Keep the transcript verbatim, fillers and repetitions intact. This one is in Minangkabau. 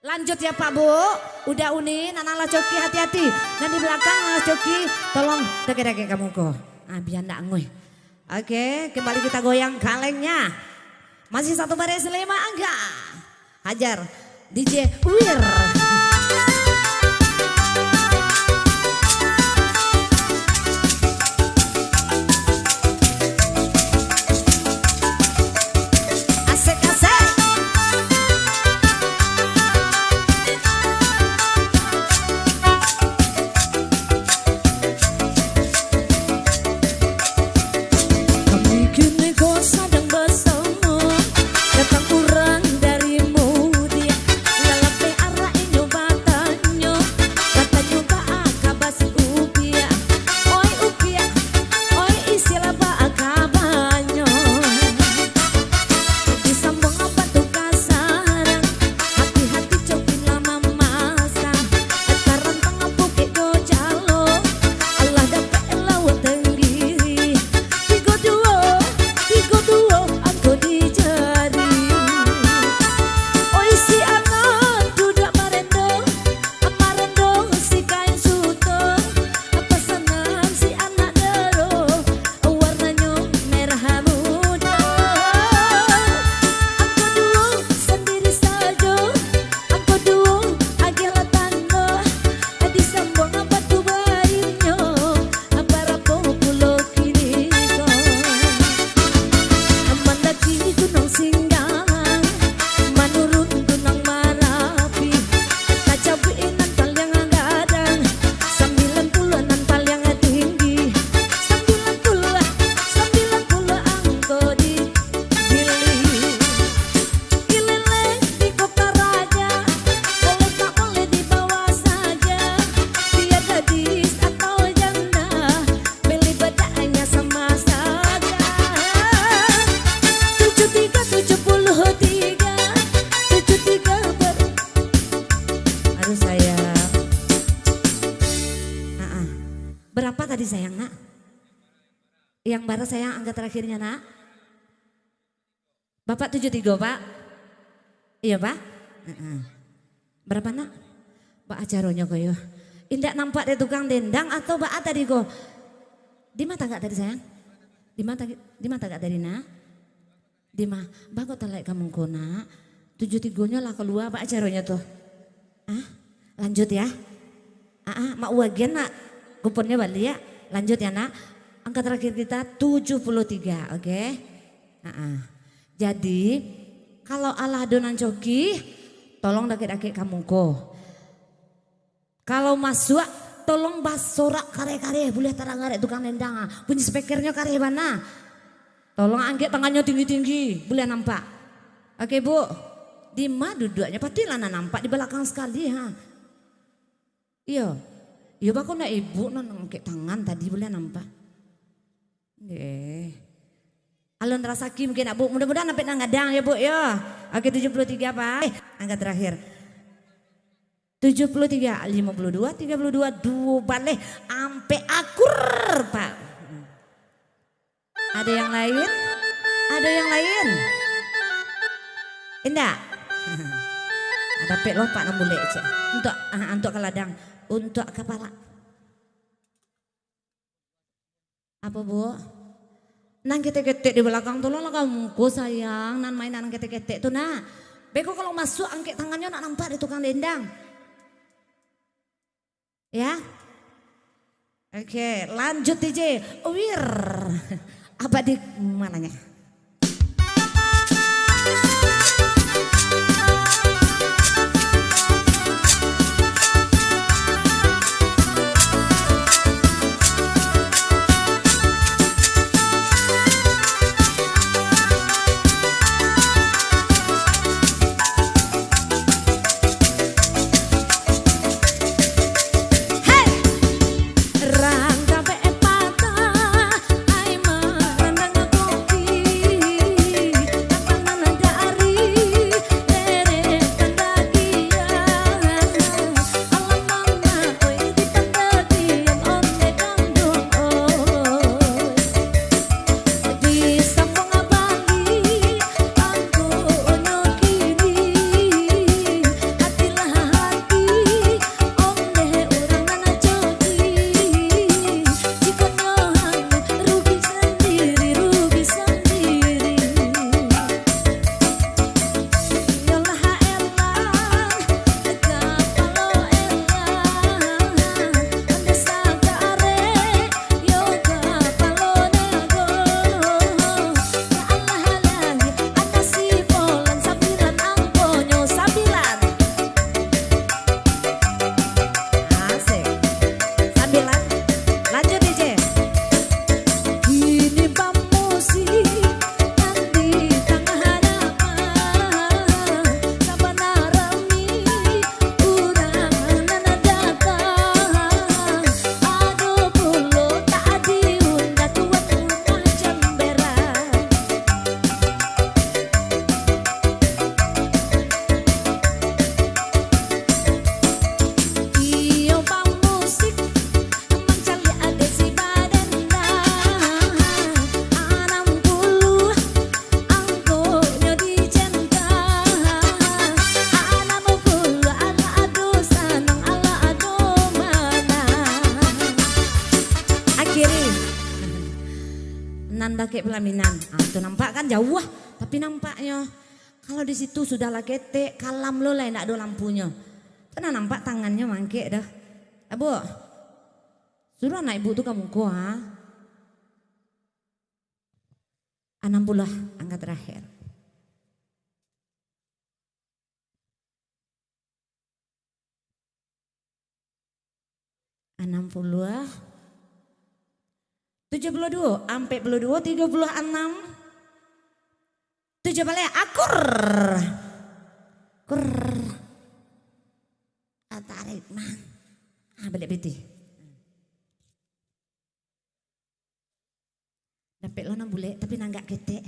Lanjut ya, Pak, Bu. Uda Uni, nan alah coki, hati-hati. Nan di balakang alah coki, tolong dakek-dakek ka muko. Ah, bia ndak anguih. Oke, kembali kita goyang kalengnya. Masih satu baris lima angka. Hajar, D J Wir. Asik, asik. Kami kini ko sadang basamo, datang urang dari mudiak, lalapeh arak inyo batanyo, batanyo baa kaba si Upiak, oi Upiak, oi Isi lah baa kabanyo. Disambuang batu kasarang, hati-hati coki lah mamasang, tarantang bukik jo jalo, alah dapek lauak Tenggiri. Tigo duo, tigo duo angko di jari. Oi si anak duduak marendo, marendo si kain suto, pasanan si anak dero, warnanyo merah mudo. Angko duo sandiri sajo, angko duo agiahlah tando, disambuang batu bainyo, barapo pulo kini ko. Mandaki Gunuang Singgalang, manurun Gunuang Marapi, tacabuik nan paliang gadang, sambilan puluah nan paliang tinggi, sambilan puluah, sambilan puluah angko di Dili. Kilele di Kota Raja, boleh tak boleh dibawa saja, biar gadis atau janda, beli bedaknya sama saja. Tujuh tiga, tujuh puluh tiga, tujuh tiga ber-, aduh, sayang. Ah, ah. Berapa tadi, sayang, nak? Yang bara, sayang, angka terakhirnya, nak? Bapak tujuh tigo, Pak? Iyo, Pak? Heeh. Bara, nak? Baa caronyo ko yo? Indak nampak dek tukang dendang atau baa tadi ko? Di ma tagak tadi, sayang? Di ma tadi, di ma tagak tadi, nak? Di ma? Baa kok talaik ka muko, nak? Tujuh tigonyo lah kalua, baa caronyo tu? Ah, lanjut ya. Ah, ah, mak uagian nak kuponnyo baliak. Lanjut ya, nak. Angka terakhir kita tujuh puluh tiga, oke? Ah, ah. Jadi, kalau alah ado nan coki, tolong dakek-dakek ka muko. Kalau masuak, tolong basorak kareh-kareh, buliah tadanga dek tukang dendang, ah. Bunyi speakernyo kareh bana. Tolong angkek tangannyo tinggi-tinggi, buliah nampak. Oke, Bu. Di ma duduaknyo? Patuiklah nan nampak di balakang sakali, ha. Iyo. Iyo, baa kok ndak ibu nan angkek tangan tadi, buliah nampak. Eh. Alun rasaki mungkin, nak, Bu. Mudah-mudahan ampek nan gadang ya, Bu, yo. Oke, tujuh puluh tiga, Pak. Eh, angka terakhir. Tujuh puluh tiga, lima puluh dua, tiga puluh dua, duo baleh, ampek akur, Pak. Ada yang lain? Ada yang lain? Indak? Ada pek lopak nan bulek, cek. Untuk, ah, untuk ka ladang, untuk kapala. Apo, Bu? Nan ketek-ketek di balakang, tolonglah ka muko, sayang. Nan main nan ketek-ketek tu, nak. Beko kalau masuak angkek tangannyo, nak nampak di tukang dendang. Ya. Oke, lanjut, D J. Wir. Apa di mananya? Pelaminan. Ah, tu nampak kan jauah, tapi nampaknyo. Kalau di situ sudah lah ketek, kalam lo lah, indak ado lampunyo. Tu nah nampak tangannyo mangkek dah. Abu, suruh anak ibu tu ka muko, ha. Anam puluah, angka terakhir. Anam puluah. Tujuah puluah duo, ampek puluah duo, tigo puluah anam. Tujuah baleh, akur. Kur. Ah, tarik, mang. Ah, baliak pitih. Dapek lo nan bulek, tapi nan agak ketek.